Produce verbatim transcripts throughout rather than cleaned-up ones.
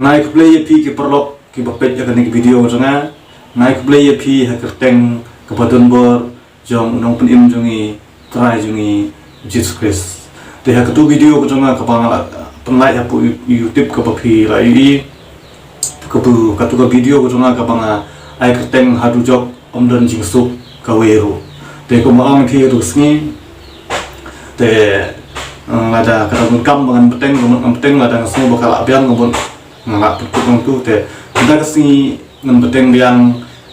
Nga ai khublei ïa phi ki paralok kiba peit ïa kane ka video jong nga. Nga ai khublei ïa phi ha ka kyrteng kaba donbor jong u Nongpynim jong ngi, Trai jong ngi Jisu Khrist. Te ha katu video ka jong nga kaba nga la pynlait hapoh YouTube kaba phi la ïohi, katu, katu ka video ka jong nga kaba nga ai kyrteng Haduh jok ym don jingsuk kawei ruh. Te kumba ong ïa phi katu ka sngi, te, eh, lada ka dang kam ba ngan bteng, ka mut ngan bteng, lada nga sngew ba ka la biang, ka mut nga la pynkut nangtu. Te mynta ka sngi ngan bteng biang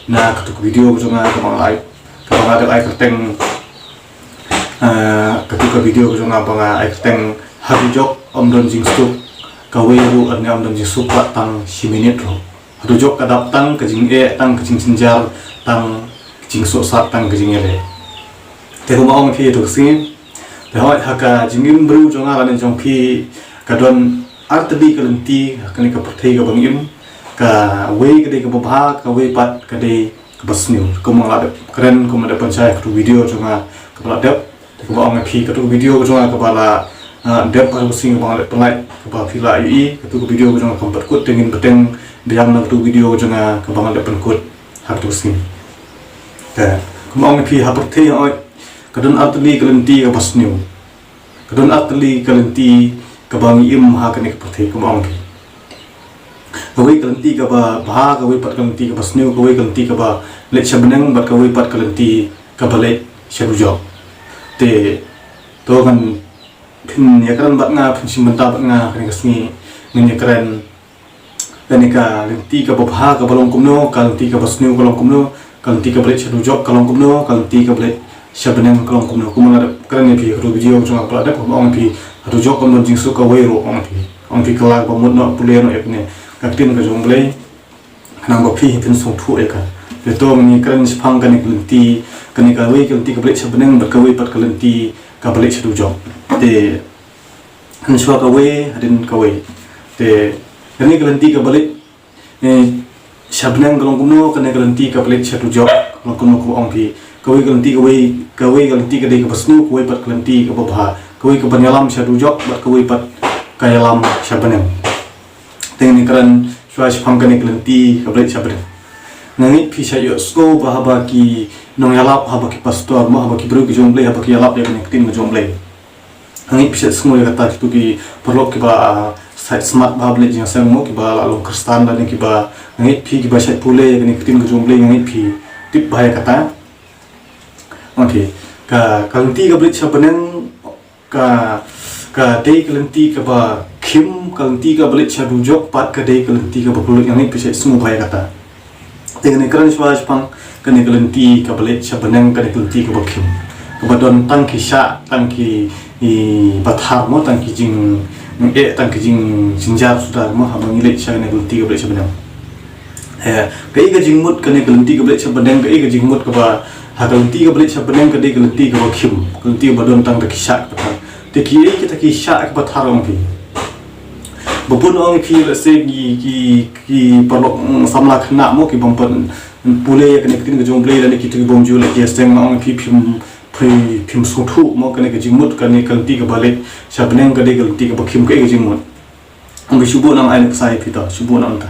na katu ka video ka jong nga kaba nga la ai, kaba nga dep ai kyrteng, eh, katu ka video ka jong nga ba nga ai kyrteng Haduh jok ym don jingsuk kawei ruh, arngut ym don jingsuk pat tang shi minit ruh. Haduh jok ka dap tang ka jingeh, tang ka jingjynjar, tang ka jingsohsat, tang ka jingïaleh. Te kumba ong ïa phi katu ka sngi, te hooid ha ka jingim briew jong nga lane jong phi ka don artylli ka lynti ha kane ka pyrthei kaba ngi im. Kawei ka dei kaba bha, kawei pat ka dei kaba sniew. Kumba nga la dep kren, kumba la dep pynshai ha katu video jong nga kaba la dep. Te kumba ong ïa phi katu video ka jong nga kaba la, ah, dep ha katu ka sngi kaba nga la dep pynlait, kaba phi la ïohi, katu ka video ka jong nga kam pat kut, te ngin bteng biang na katu video ka jong nga kaba nga la dep pynkut ha katu ka sngi. Te kumba ong ïa phi ha pyrthei hooid ka don artylli ka lynti kaba sniew. Ka don artylli ka lynti kaba ngi im ha kane ka pyrthei, kumba ong ïa phi. Kawei ka lynti kaba bha, kawei pat ka lynti kaba sniew, kawei ka lynti kaba leit sha bneng, bad kawei pat ka lynti kaba leit sha dujok. Te to ngan, phin ïakren bad nga, phin shim bynta bad nga kane ka sngi, ngan ïakren kane ka lynti kaba bha kaba long kumno, ka lynti kaba sniew ka long kumno, ka lynti kaba leit sha dujok ka long kumno, ka lynti kaba leit sha bneng ka long kumno. Kumba nga la dep kren ïa phi ha katu video jong nga kaba la dep, kumba ong ïa phi, haduh jok ym don jingsuk kawei ruh, ong ïa phi. Ong ïa phi, kylla kaba mut noh, pule noh ïa kane ka ktien ka jong U Blei, khnang ba phi phin sngewthuh ïa ka. Te to ngin ïakren shaphang kane ka lynti, kane kawei ka lynti kaba leit sha bneng bad kawei pat ka lynti kaba leit sha dujok. Te hynshwa kawei hadien kawei. Te kane ka lynti kaba leit, eh, sha bneng ka long kumno, kane ka lynti kaba leit sha dujok ka long kumno, kumba ong ïa phi. Kawei ka lynti, kawei, kawei ka lynti ka dei kaba sniew, kawei pat ka lynti kaba bha. Kawei ka ban ïalam sha dujok bad kawei pat ka ïalam sha bneng. Te ngin ïakren shuwa shaphang kane ka lynti kaba leit sha bneng. Nga ngeit phi shait ïohsngew ba haba ki nongïalap, haba ki pastor mo, haba ki briew ki jong U Blei, haba ki ïalap ïa kane ka ktien ka jong U Blei, nga ngeit phi shait sngew ïa kata, kito ki paralok kiba, ah, shait smat bha ba leit jingïaseng mo, kiba la long Khristan lane kiba, nga ngeit phi kiba shait pule ïa kane ka ktien ka jong U Blei, nga ngeit phi tip bha ïa kata. Okay, ka, ka lynti kaba leit sha bneng, ka, ka dei ka lynti kaba khim, ka lynti kaba leit sha dujok pat ka dei ka lynti kaba khlur, nga ngeit phi shait sngew bha ïa kata. Te ngin ïakren shuwa shaphang kane ka lynti kaba leit sha bneng, kane ka lynti kaba khim, kaba don tang ki shah, tang ki, i, pathar mo, tang ki jingeh, tang ki jingjynjar suda mo, haba ngi leit sha kane ka lynti kaba leit sha bneng. Eh, kaei ka jingmut kane ka lynti kaba leit sha bneng, kaei ka jingmut kaba, ha ka lynti kaba leit sha bneng ka dei ka lynti kaba khim, ka lynti kaba don tang da ki shah ki pathar. Te kiei kita ki shah ki pathar, ong ïa phi? Ba bun, ong ïa phi, let's say, ki, ki, ki paralok, mm, samla khynnah mo, ki bym pat pule ïa kane ka ktien ka jong U Blei lane kito ki bym ju leit jingïaseng, ong ïa phi, phim, phi, phim sngewthuh mo kane ka jingmut kane ka lynti kaba leit sha bneng ka dei ka lynti kaba khim, kaei ka jingmut? Ong ïa phi, shu buh noh, nga ai nuksa ïa phi to, shu buh noh mynta.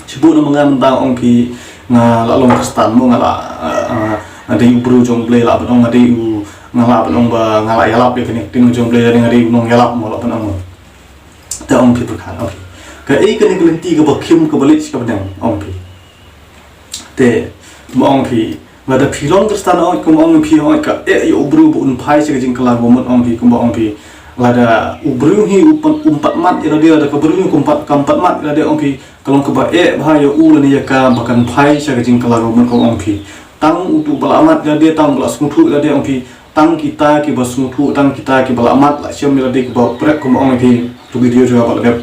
Shu buh noh ma nga mynta, ong ïa phi, nga la long Khristan mo, nga la, ah, ah, nga dei u briew jong U Blei, lah ban ong nga dei u, nga lah ban ong ba nga la ïalap ïa kane ka ktien jong U Blei, nga dei u nongïalap mo, lah ban ong mo. Te ong ïa phi pyrkhat, okay, kaei kane ka lynti kaba khim kaba leit sha bneng, ong ïa phi? Te, kumba ong ïa phi, lada phi long Khristan, ong, kumba ong ïa phi, ong, ka eh ïa u briew ba un phai sha ka jingkylla kaba mut, ong ïa phi, kumba ong ïa phi. Lada u briew hi um pat, um pat mad ïa lade, lada ka briew hi kam pat, kam pat mad ïa lade, ong ïa phi, ka long kaba eh bha ïa u lane ïa ka ba kan phai sha ka jingkylla kaba mut, kumba ong ïa phi. Tang uto uba la mad ïa lade, tang uba la sngewthuh ïa lade, ong ïa phi. Tang kita kiba sngewthuh, tang kita kiba la mad la shem ïa lade kiba prek, kumba ong ïa phi, tu video jong nga ba la dep.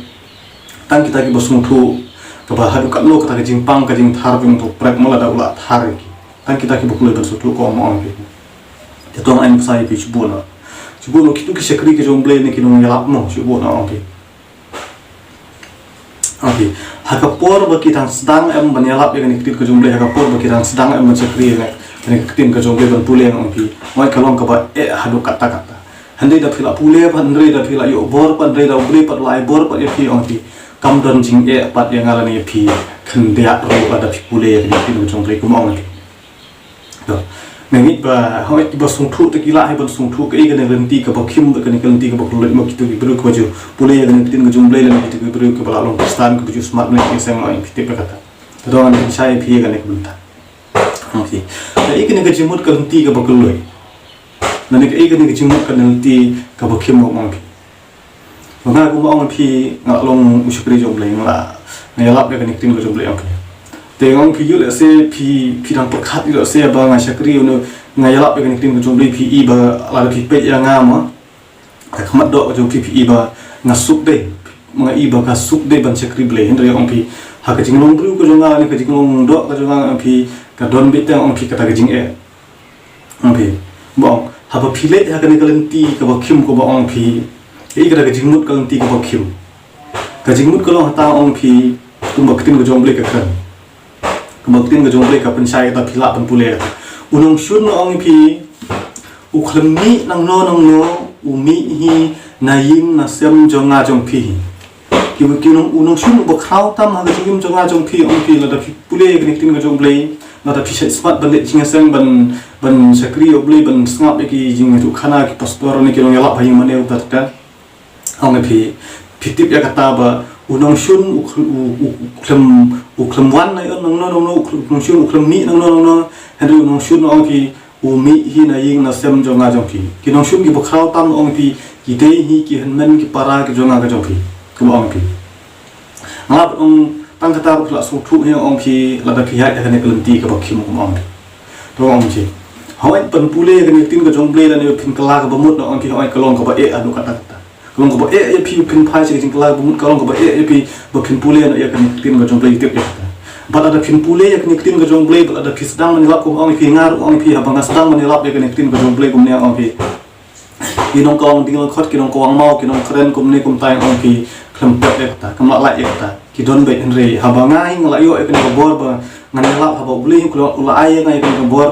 Tang kita kiba sngewthuh, kaba haduh katno kata ka jingpang ka jingthar jong uto u prek mo, lada u la thar ïa ki. Tang kita kiba khlem ban sngewthuh, kumba ong ïa phi. Te to nga ai nuksa ïa phi, shu buh noh. Shu buh noh kito ki shakri ka jong U Blei ne ki nongïalap mo, shu buh noh, ong ïa phi. Okay. Ha ka por ba ki dang sdang em ban ïalap ïa kane ka ktien ka jong U Blei, ha ka por ba ki dang sdang em ban shakri ïa kane ka ktien ka jong U Blei, ban pule, ong ïa phi, hooid ka long kaba eh haduh katta katta. Hynrei da phi la pule pat, hynrei da phi la ïoh bor pat, hynrei da U Blei pat u la ai bor pat ïa phi, ong ïa phi, Kam don jingeh pat ïa nga lane ïa phi, khyndiat ruh lada phi pule ïa kane ka ktien ka jong U Blei, kumba ong. To, nga ngeit ba hooid kiba sngewthuh te ki lah hi ban sngewthuh kaei kane ka lynti kaba khim bad kane ka lynti kaba kylluid, mo, kito ki briew kiba ju pule ïa kane ka ktien ka jong U Blei lane kito ki briew kiba lah long Khristan kiba ju smat bniah ïa seng, ong, phi tip ïa kata. Te to ngan pynsngew ïa phi ïa kane ka bynta. Ong phi, kaei kane ka jingmut ka lynti kaba kylluid? Lane kaei kane ka jingmut ka lynti kaba khim, ong phi? Ba nga, kumba ong phi, nga long u shakri jong U Blei, nga, nga ïalap ïa kane ka ktien ka jong U Blei, ong phi. Te nga ong phi, ïoh lehse phi, phi dang pyrkhat, ïoh lehse ba nga shakri, ïoh nga ïalap ïa kane ka ktien ka jong U Blei, phi i ba lada phi peit ïa nga, mo, ka khmat doh ka jong phi, phi i ba nga suk dei, nga i ba ka suk dei ban shakri Blei. Hynrei ong phi, ha ka jinglong briew ka jong nga ne ka jinglong doh ka jong nga, ong phi, ka don beit tang, ong phi, kata ka jingeh. Ong phi, ba ong, haba phi leit ha kane ka lynti kaba khim, kumba ong phi, ïa kata ka jingmut ka lynti kaba khim. Ka jingmut ka long hata, ong phi, kumba ka ktien ka jong U Blei ka kren. Kumba ka ktien ka jong U Blei ka pynshai kata, phi lah ban pule kata. U nongshun, ong phi, u khlem mih nangno nangno, u mih hi na ïing na sem jong nga jong phi. Ki, ki nong, u nongshun uba khraw tam ha ka jingim jong nga jong phi, ong phi, lada phi pule ïa kane ka ktien ka jong U Blei, lada phi shait smat ban leit jingïaseng, ban, ban shakri ïa U Blei, ban sngap ïa ki jingïathuhkhana ki pastor ne ki nongïalap ha ïing mane, uta uta. Ong phi, phi tip ïa kata ba u nongshun u khl-, u, u, u khlem, u khlem wan na ïing nangno nangno, u khl-, u nongshun u khlem mih nangno nangno, hynrei u nongshun, ong phi, u mih hi na ïing na sem jong nga jong phi. Ki nongshun kiba khraw tam, ong phi, ki dei hi ki hynmen ki para ki jong nga ki jong phi, kumba ong phi. Nga lah ban ong tang kata ruh phi lah sngewthuh hi, ong phi, lada phi ïaid ha kane ka lynti kaba khim, kumba ong phi. To ong phi, hooid ban pule ïa kane ka ktien ka jong U Blei lane phin kylla kaba mut, ong phi, hooid ka long kaba eh haduh katta katta. Ka long kaba eh ïa phi ba phin phai sha ka jingkylla kaba mut, ka long kaba eh ïa phi ba phin pule noh ïa kane ka ktien ka jong U Blei, tip ïa kata. Bad lada phin pule ïa kane ka ktien ka jong U Blei, bad lada phi sdang ban ïalap, kumba ong phi, nga ruh, ong phi, haba nga sdang ban ïalap ïa kane ka ktien ka jong U Blei kumne, ong phi, ki nongkawang dieng lyngkhot, ki nongkawang maw, ki nongkren kumne kumtai, ong phi, khlem pep ïa kata, kam lah lait ïa kata. Ki don beit, hynrei haba nga hi nga lah ïoh ïa kane ka bor ba ngan ïalap, haba U Blei u la, u la ai ïa nga ïa kane ka bor,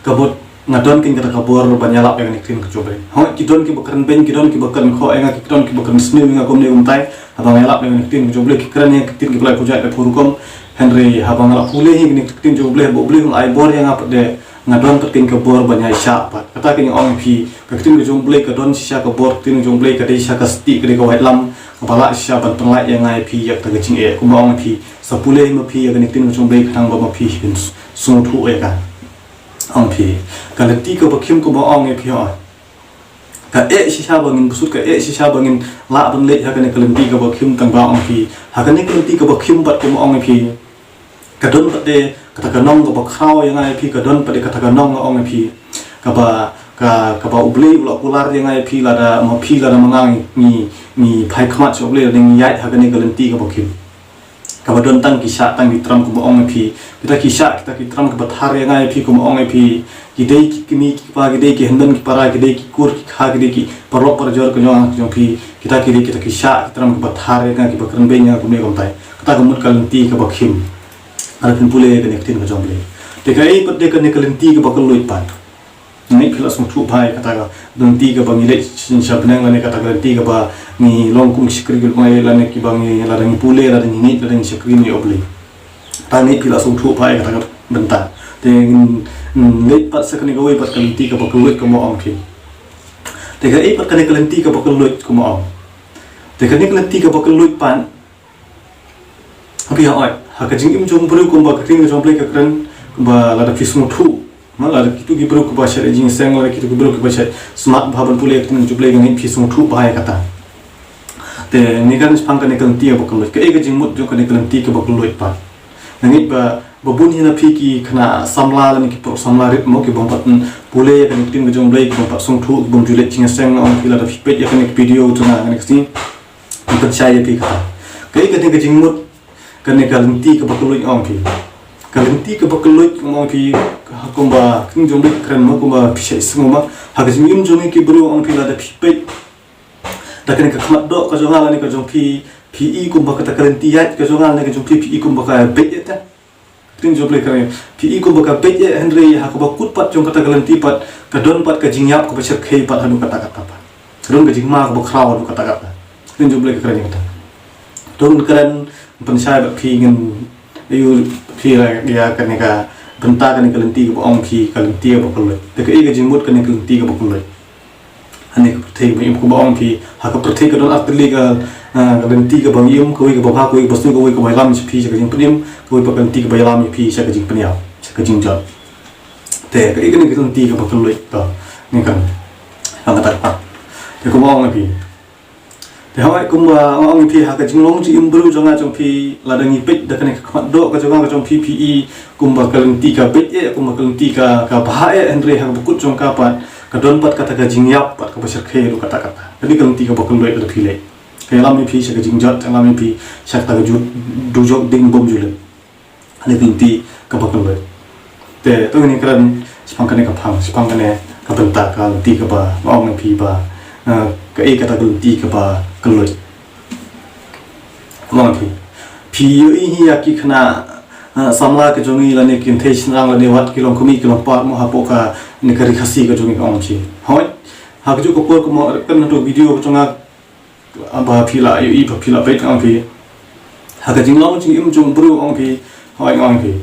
ka bor, nga don keiñ kata ka bor ban ïalap ïa kane ka ktien ka jong U Blei. Hooid ki don kiba kren beiñ, ki don kiba kren khoh ïa nga, ki don kiba kren sniew ïa nga kumne kumtai, haba nga ïalap ïa kane ka ktien ka jong U Blei, ki kren ïa nga ki ktien kiba lai pujat da phu rukom. Hynrei haba nga la pule hi ïa kane ka ktien jong U Blei, haba U Blei u la ai bor ïa nga pat de, nga don pat keiñ ka bor ban ïaishah pat. Kata keiñ ong phi, ka ktien ka jong U Blei ka don shisha ka bor, ka ktien ka jong U Blei ka dei shisha ka stieh, ka dei ka waitlam kaba lah shisha ban pynlait ïa nga ïa phi ïa kata ka jingeh. Kumba ong phi, sa pule hi ma phi ïa kane ka ktien ka jong U Blei khnang ba ma phi phin sngewthuh ïa ka. Ong phi, ka lynti kaba khim, kumba ong ïa phi, hooid, ka eh shisha ba ngin bsut, ka eh shisha ba ngin lah ban leit ha kane ka lynti kaba khim, tang ba ong phi, ha kane ka lynti kaba khim pat, kumba ong ïa phi, ka don pat de kata ka nong kaba khraw ïa nga ïa phi, ka don pat de kata ka nong, ong ïa phi, kaba, ka, kaba U Blei u la kular ïa nga ïa phi, lada ma phi, lada ma nga ngi, ngi, ngi phai khmat sha U Blei, lada ngi ïaid ha kane ka lynti kaba khim. Kaba don tang ki shah tang ki tram, kumba ong ïa phi. Kita ki shah, kita ki tram kiba thar ïa nga ïa phi, kumba ong ïa phi, ki dei ki kmie ki kpa, ki dei ki hynmen ki para, ki dei ki kur ki kha, ki dei ki paralok parajor ka jong nga ka jong phi. Kita ki dei kita ki shah ki tram kiba thar ïa nga, kiba kren beiñ ïa nga kumne kumtai. Kata ka mut ka lynti kaba khim. Lada phin pule ïa kane ka ktien ka jong U Blei. Te kaei pat de kane ka lynti kaba kylluid pat? Nga ngeit phi la sngewthuh bha ïa kata ka lynti kaba ngi leit sha bneng, lane kata ka lynti kaba ngi long kum ki shakri ki U Blei, lane kiba ngi, lada ngi pule, lada ngi ngeit, lada ngi shakri ïa U Blei. Nga ngeit phi la sngewthuh bha ïa kata ka bynta. Te ngin, ngin leit pat sa kane kawei pat ka lynti kaba kylluid, kumba ong phi. Te kaei pat kane ka lynti kaba kylluid, kumba ong? Te kane ka lynti kaba kylluid pat, phi, hooid, ha ka jingim jong u briew, kumba ka ktien ka jong U Blei ka kren, kumba lada phi sngewthuh, ma, lada kito ki briew kiba shait jingïaseng, lada kito ki briew kiba shait smat bha ban pule ïa ka ktien ka jong U Blei, nga ngeit phi sngewthuh bha ïa kata. Te ngi kren shaphang kane ka lynti kaba kylluid. Kaei ka jingmut jong kane ka lynti kaba kylluid pat? Nga ngeit ba, ba bun hi na phi ki khynnah samla lane ki paralok samla rit mo, ki bym pat pule ïa kane ka ktien ka jong U Blei, ki bym pat sngewthuh, ki bym ju leit jingïaseng, ong phi, lada phi peit ïa kane ka video jong nga kane ka sngi, pynshai ïa phi kata. Kaei kane ka jingmut kane ka lynti kaba kylluid, ong phi? Ka lynti kaba kylluid, ong phi, ha, kumba ka ktien jong U Blei ka kren mo, kumba phi shait sngew ma, ha ka jingim jong ngi ki briew, ong phi, lada phi peit da kane ka khmat doh ka jong nga lane ka jong phi, phi i kumba kata ka lynti ïaid ka jong nga lane ka jong phi, phi i kumba ka beit ïa ta. Ka ktien jong U Blei ka kren, phi i kumba ka beit ïa, hynrei ha kaba kut pat jong kata ka lynti pat, ka don pat ka jingïap kaba shyrkhei pat haduh katta katta pat. Ka don ka jingma kaba khraw haduh katta katta. Ka ktien jong U Blei ka kren ïa kata. Don kren pynshai bad phi ngin ïa phi la ïa kane ka bynta kane ka lynti kaba ong phi ka lynti kaba kylluid. Te kaei ka jingmut kane ka lynti kaba kylluid? Hane ka pyrthei ba im kaba ong phi ha ka pyrthei ka don artylli ka, ah, ka lynti kaba im, kawei kaba bha, kawei kaba sniew, kawei kaba ïalam ïa phi sha ka jingpynim, kawei pa ka lynti kaba ïalam ïa phi sha ka jingpyniaw, sha ka jingjot. Te kaei kane ka lynti kaba kylluid to? Ni kan. Ang kata ka. Te kaba ong phi. Te hawai kumba nga ong ïa phi ha ka jinglong jingim briew jong nga jong phi lada ngi peit da kane ka khmat doh ka jong nga ka jong phi phi i kumba ka lynti ka beit eh kumba ka lynti ka ka bha eh hynrei ha ka bakut jong ka pat ka don pat kata ka jingïap pat kaba shyrkhei ruh kata kata. Kane ka lynti kaba kylluid lada phi leh. Ka ïalam ïa phi sha ka jingjot, ka ïalam ïa phi sha kata ka ju dujok ding bym ju leh. Kane ka lynti kaba kylluid. Te to ngin kren shaphang kane ka phang, shaphang kane ka bynta ka lynti kaba nga ong ïa phi ba, eh, kaei kata ka lynti kaba kylluid. Nga ong ïa phi. Phi ïohi hi ïa ki khynnah, eh, samla ka jong ngi lane ki kynthei shynrang lane wat ki longkmie ki longpar mo hapoh kane ka ri Khasi ka jong ngi nga ong ïa phi. Hooid. Ha kajuh ka por kumba nga kren ha kato ka video ka jong nga ba phi la ïohi ba phi la peit nga ong phi. Ha ka jinglong jingim jong u briew ong phi. Hooid nga ong phi.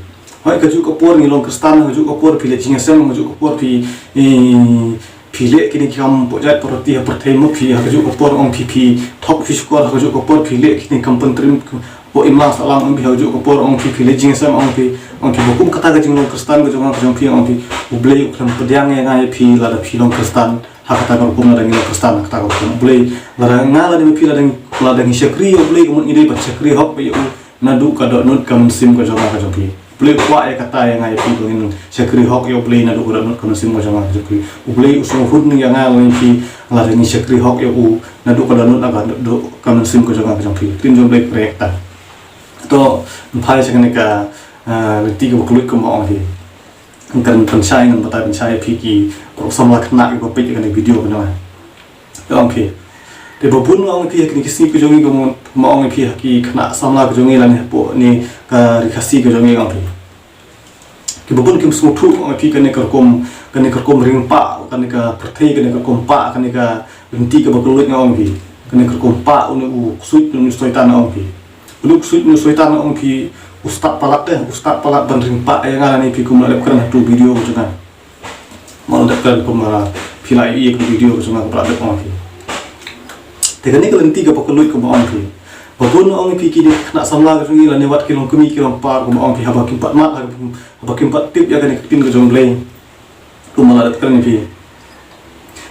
Hooid kajuh ka por ngi long Khristan, kajuh ka por phi leh jingïaseng, kajuh ka por phi, eh, phi leh kine ki kam pynjot paroti ha pyrthei mo phi, ha kajuh ka por ong phi phi thok phi shukor, ha kajuh ka por phi leh kine ki kam pyntriem hapoh imlang sahlang ong phi, ha kajuh ka por ong phi phi leh jingïaseng ong phi, ong phi ba kum kata ka jinglong Khristan ka jong nga ka jong phi ong phi. U Blei u khlem pdiang ïa nga ïa phi lada phi long Khristan. Ha kata ka rukom lada ngi long Khristan ha kata ka rukom U Blei. Lada nga lada me phi lada ngi, lada ngi shakri ïa U Blei ka mut ngi dei ban shakri hok ïa u naduh ka dohnud ka mynsiem ka jong nga ka jong phi. U Blei u kwah ïa kata ïa nga ïa phi ba ngin shakri hok ïa U Blei naduh ka dohnud ka mynsiem ka jong nga ka jong phi. U Blei u sngewhun ïa nga lane phi lada ngi shakri hok ïa u naduh ka dohnud ka, naduh ka mynsiem ka jong nga ka jong phi. Ktien jong U Blei u kren ïa kata. To, ngin phai sha kane ka, ah, lynti kaba kylluid kumba ong hi. Ngan pynshai, ngan batai pynshai ïa phi ki paralok samla khynnah kiba peit ïa kane ka video kane. Ong phi. Te ba bun nga ong phi ha kine ki sngi ka jong ngi kumba ong phi ha ki khynnah samla ka jong ngi lane hapoh ne ka ri Khasi ka jong ngi ong phi. Kiba bun kim sngewthuh ong phi kane ka rukom, kane ka rukom ring pah, kane ka pyrthei, kane ka rukom pah, kane ka lynti kaba kylluid nga ong phi. Kane ka rukom pah une u ksuid, une u soitan nga ong phi. Une u ksuid, une u soitan nga ong phi u stad palat te, u stad palat ban ring pah ïa nga lane phi kum la dep kren ha kato ka video ka jong nga. Mo la dep kren kum la phi la ïohi ïa ka video ka jong nga kaba la dep ong phi. Te kane ka lynti kaba kylluid kaba ong phi. Ba bun nga ong phi kine ki khynnah samla ka jong ngi lane wat ki longkmie ki longpar kaba ong phi haba kim pat mad, haba kim pat tip ïa kane ka ktien ka jong U Blei. Kumba la dep kren ïa phi.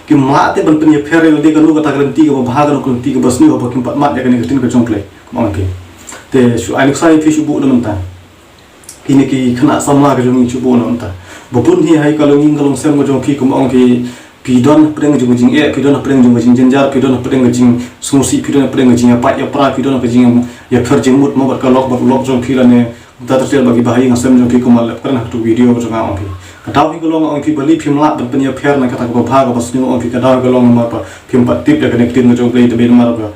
Kim lah te ban pynïapher ïa lade kano kata ka lynti kaba bha kano ka lynti kaba sniew haba kim pat mad ïa kane ka ktien ka jong U Blei. Kumba ong phi. Te shu ai nuksa ïa phi shu buh na mynta. Kine ki khynnah samla ka jong ngi shu buh na mynta. Ba bun hi ha ka longïing ka longsem ka jong phi kumba ong phi. Phi don hapdeng jong ka jingeh, phi don hapdeng jong ka jingjynjar, phi don hapdeng ka jingsngewsih, phi don hapdeng ka jingïapait ïapra, phi don ka jingïapher jingmut mo bad ka lok bad u lok jong phi lane Kumta ter ter ba ki bahaïing hasem jong phi kumba la dep kren ha kato ka video ka jong nga ong phi. Ka daw hi ka long ong phi balei phim lah ban pynïapher na kata kaba bha kaba sniew ong phi ka daw hi ka long namar ba phim pat tip ïa kane ka ktien ka jong U Blei te balei namar ba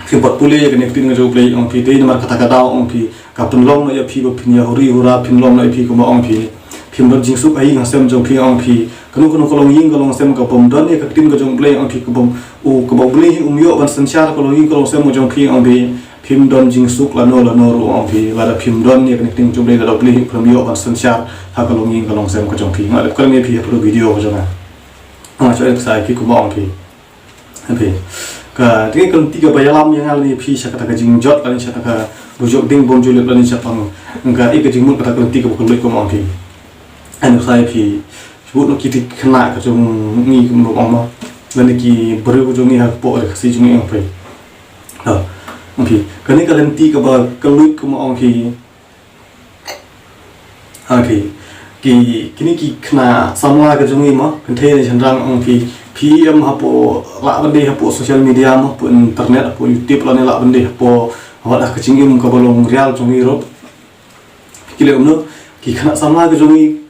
phim pat pule ïa kane ka ktien ka jong U Blei ong phi te namar kata ka daw ong phi ka pynlong noh ïa phi ba phin ïa huri hura pynlong noh ïa phi kumba ong phi. Phim don jingsuk haïing hasem jong phi ong phi. Kano kano ka longïing ka longsem ka bym don ïa ka ktien ka jong U Blei ong phi ka bym u kaba U Blei hi um ïoh ban synshar ka longïing ka longsem ka jong phi ong phi. Phim don jingsuk lano lano ruh ong phi lada phim don ïa kane ka ktien jong U Blei lada U Blei hi u khlem ïoh ban synshar ha ka longïing ka longsem ka jong phi. Nga dep kren ïa phi ha pura video ka jong nga. Nga shu ai nuksa ïa phi kumba ong phi. Ong phi. Ka dei ka lynti kaba ïalam ïa nga lane ïa phi sha kata ka jingjot lane sha kata ka bujok ding bym ju leh lane shaphang ka ei ka jingmut kata ka lynti kaba kylluid kumba ong phi. Ai nuksa ïa phi. Shu buh noh ki khynnah ka jong ngi kumba ong ma. Lane ki briew ka jong ngi hapoh ri Khasi jong ngi ong phi. Ha, ong phi. Kane ka lynti kaba kylluid kumba ong phi. Ong phi. Ki, kine ki khynnah samla ka jong ngi mo, kynthei ne shynrang ong phi. Phi em hapoh lah ban dei hapoh social media mo, hapoh internet, hapoh YouTube lane lah ban dei hapoh wat ha ka jingim kaba long rial jong ngi ruh. Ki leh kumno, ki khynnah samla ka jong ngi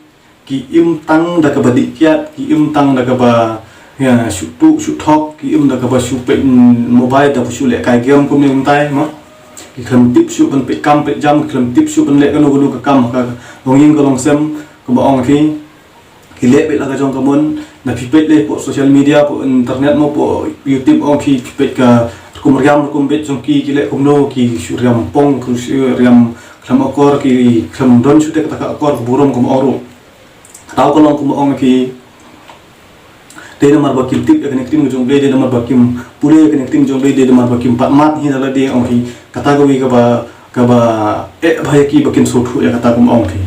Ki im tang da kaba dih kiad, ki im tang da kaba, ïa, shu tuh, shu thok, ki im da kaba shu peit mobile, da shu leh kai game kumne kumtai, mo. Ki khlem tip shuh ban peit kam peit jam, ki khlem tip shuh ban leh kano kano ka kam ha ka longïing ka longsem, kaba ong phi. Ki leh beit la ka jong ka mon, da phi peit leh hapoh social media, hapoh internet mo, hapoh YouTube ong phi, phi peit ka Kum riam rukom beit jong ki, ki leh kumno, ki shu riam pong, ki shu riam khlem akor, ki khlem don shuh te kata ka akor ka burom kum ong ruh. Kata ka long kum ong ki. Dei namar ba kim tip ïa kane ka ktien ka jong U Blei, dei namar ba kim pule ïa kane ka ktien ka jong U Blei, dei namar ba kim pat mad hi na lade ong ki. Kata kawei kaba, kaba eh bha ïa ki ba kin sngewthuh ïa kata kum ong ki.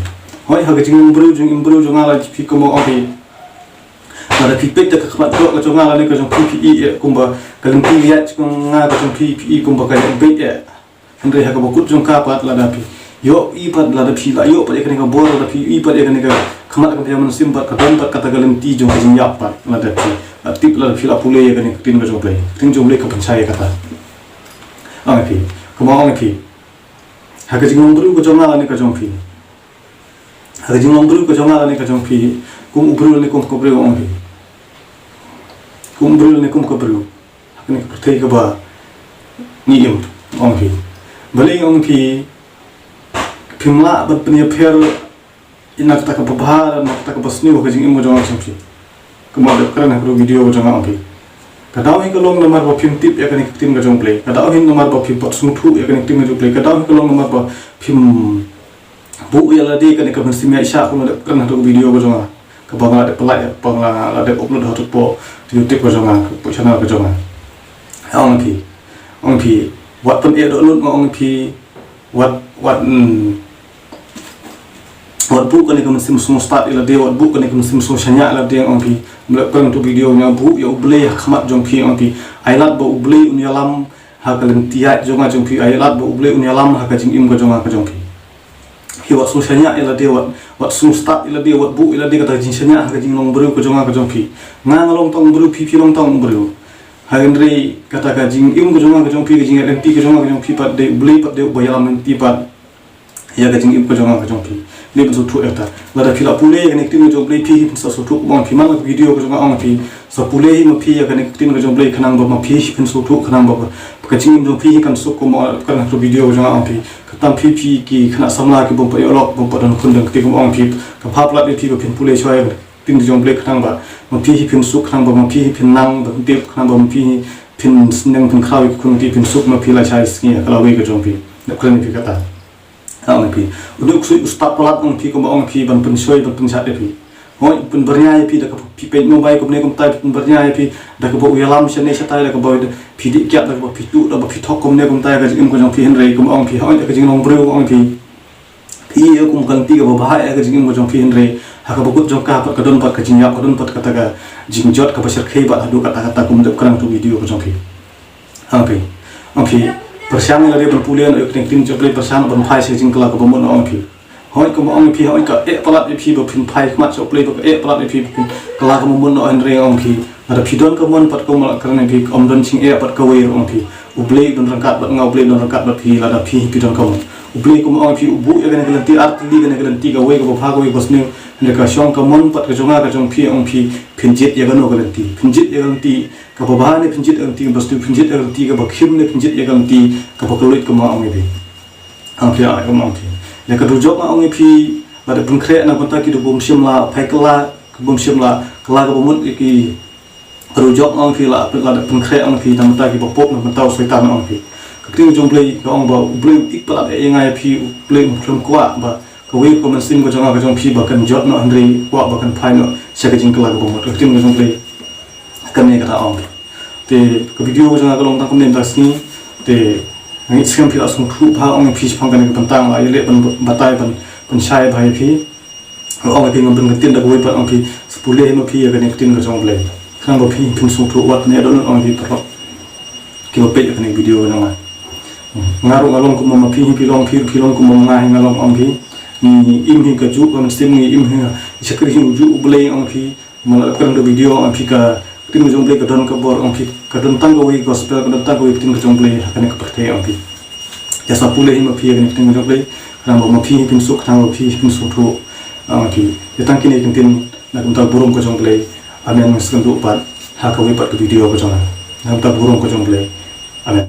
Hooid ha ka jinglong briew jong im briew jong nga la phi kum ong ki. Lada phi peit da ka khmat ka jong nga lane ka jong phi phi i eh kumba ka lynti ïa jong nga ka jong phi phi i kumba ka ïa beit eh. Hynrei ha kaba kut jong ka pat lada phi ïoh i pat lada phi la ïoh pat ïa kane ka bor lada phi i pat ïa kane ka khmat ka phi mynsiem pat ka don pat kata ka lynti jong ka jingïap pat lada phi la tip lada phi la pule ïa kane ka ktien ka jong U Blei. Ka ktien jong U Blei ka pynshai ïa kata. Ong phi. Kumba ong phi. Ha ka jinglong briew ka jong nga lane ka jong phi. Ha ka jinglong briew ka jong nga lane ka jong phi, kum u briew lane kum ka briew ong phi. Kum u briew lane kum ka briew. Ha kane ka pyrthei kaba ngi im ong phi. Balei ong phi phim lah ban pynïapher ïa kata kaba bha, ïa kata kaba sniew ha ka jingim ka jong nga jong phi. Kumba dep kren ha ka video ka jong nga ong phi. Ka daw hi ka long namar ba phim tip ïa kane ka ktien ka jong U Blei. Ka daw hi namar ba phim pat sngewthuh ïa kane ka ktien ka jong U Blei. Ka daw hi ka long namar ba phim buh ïa lade kane ka mynsiem ïaishah kumba dep kren ha ka video ka jong nga. Kaba nga la dep pynlait, kaba nga la dep upload ha ka YouTube ka jong nga, ka channel ka jong nga. Ong phi. Ong phi. Wat pyneh dohnud nga ong phi. Wat, wat, mm, wat buh kane ka mynsiem sngewstad ïa lade, wat buh kane ka mynsiem sngewshaniah ïa lade ong phi. Mlep kren tu video nga buh ïa U Blei ha khmat jong phi ong phi. Ai lad ba U Blei un ïalam ha ka lynti ïaid jong nga jong phi, ai lad ba U Blei un ïalam ha ka jingim ka jong nga ka jong phi. Phi wat sngewshaniah ïa lade, wat, wat sngewstad ïa lade, wat buh ïa lade kata ka jingshaniah ha ka jinglong briew ka jong nga ka jong phi. Nga nga long tang briew, phi phi long tang briew. Hynrei kata ka jingim ka jong nga ka jong phi, ka jingïaid lynti ka jong nga ka jong phi pat dei U Blei pat dei uba ïalam lynti pat ïa ka jingim ka jong nga ka jong phi. Dei ban sngewthuh ïa kata. Lada phi la pule ïa kane ka ktien ka jong U Blei phi hi phin sa sngewthuh kumba ong phi man la ka video ka jong nga ong phi. Sa pule hi ma phi ïa kane ka ktien ka jong U Blei khnang ba ma phi hi phin sngewthuh khnang ba ka jingim jong phi hi kan suk kumba kane ka video ka jong nga ong phi. Kata phi phi ki khynnah samla ki bym pat ïoh lok bym pat don khun don kti kumba ong phi. Ka phap lad ïa phi ba phin pule shuwa ïa kane ka ktien ka jong U Blei khnang ba ma phi hi phin suk khnang ba ma phi hi phin nang ba phin tip khnang ba ma phi hi phin sneng phin khraw ïa ki khun ki phin suk ma phi lashai sngi ha ka lawei ka jong phi. Dep kren ïa phi kata. Ha ong phi. U duk sui u stad palat ong phi kumba ong phi ban pynshoi ban pynshad ïa phi. Hooid pynbyrngia ïa phi da kaba phi peit mobile kumne kumtai pynbyrngia ïa phi da kaba u ïalam shane shatai da kaba phi dih kiad da kaba phi tuh da kaba phi thok kumne kumtai ka jingim ka jong phi hynrei kumba ong phi hooid da ka jinglong briew ong phi. Phi ïoh kum ka lynti kaba bha ïa ka jingim ka jong phi hynrei ha kaba kut jong ka pat ka don pat ka jingïap ka don pat kata ka jingjot kaba shyrkhei pat haduh katta katta kum dep kren tu video ka jong phi. Ong phi. Ong phi. Pyrshang ïa lade ban pule na ïa ka ktien jong U Blei pyrshang ban phai sha ka jingkylla kaba mut na ong phi. Hooid kumba ong phi hooid ka eh palat ïa phi ba phin phai khmat sha U Blei ba ka eh palat ïa phi ba phin kylla kaba mut na ong hynrei ong phi. Lada phi don ka mon pat kumba la kren ïa phi ym don jingeh pat kawei ruh ong phi. U Blei u don ryngkat bad nga U Blei u don ryngkat bad phi lada phi phi don ka mon. U Blei kumba ong phi u buh ïa kane ka lynti ar tylli kane ka lynti kawei kaba bha kawei kaba sniew. Hynrei ka shong ka mon pat ka jong nga ka jong phi ong phi phin jied ïa kano ka lynti. Phin jied ïa ka lynti kaba bha ne phin jied ïa ka lynti kaba sniew phin jied ïa ka lynti kaba khim ne phin jied ïa ka lynti kaba kylluid kumba ong ïa phi. Ong phi ai kumba ong phi. Ïa ka dujok nga ong ïa phi lada pynkhreh na bynta ki da bym shym la phai kylla ka bym shym la kylla kaba mut ïa ki. Ka dujok nga ong phi la lada pynkhreh ong phi na bynta kiba pop na bynta u Soitan ong phi. Ka ktien jong U Blei ka ong ba U Blei u ik palat ïa nga ïa phi U Blei um khlem kwah ba kawei ka mynsiem ka jong nga ka jong phi ba kan jot noh hynrei kwah ba kan phai noh sha ka jingkylla kaba mut. Ka ktien ka jong U Blei. Kane kata ong. Te ka video ka jong nga ka long tang kumne mynta ka sngi. Te nga ngeit skhem phi la sngewthuh bha ong phi shaphang kane ka bynta nga la ïaleh ban batai ban pynshai bha ïa phi. Ong phi ngam pynkyntien da kawei pat ong phi sa pule hi ma phi ïa kane ka ktien ka jong U Blei. Khnang ba phi phin sngewthuh wat ne don ong phi paralok. Kiba peit ïa kane ka video ka jong nga. Nga ruh nga long kumba ma phi hi phi long phi phi long kumba ma nga hi nga long ong phi. Ngi im hi kajuh ka mynsiem ngi im hi shakri hi ujuh U Blei ong phi. Mala kren da video ong phi ka ktien ka jong U Blei ka don ka bor ong phi ka don tang kawei gospel ka don tang kawei ktien ka jong U Blei ha kane ka pyrthei ong phi. Ïa sa pule hi ma phi ïa kane ka ktien ka jong U Blei khnang ba ma phi hi phin suk khnang ba phi hi phin suk thuh ong phi. Ïa tang kine ki ktien na ka bynta burom ka jong U Blei. Amen. Ngi sngewthuh pat ha kawei pat ka video ka jong nga na ka bynta burom ka jong U Blei.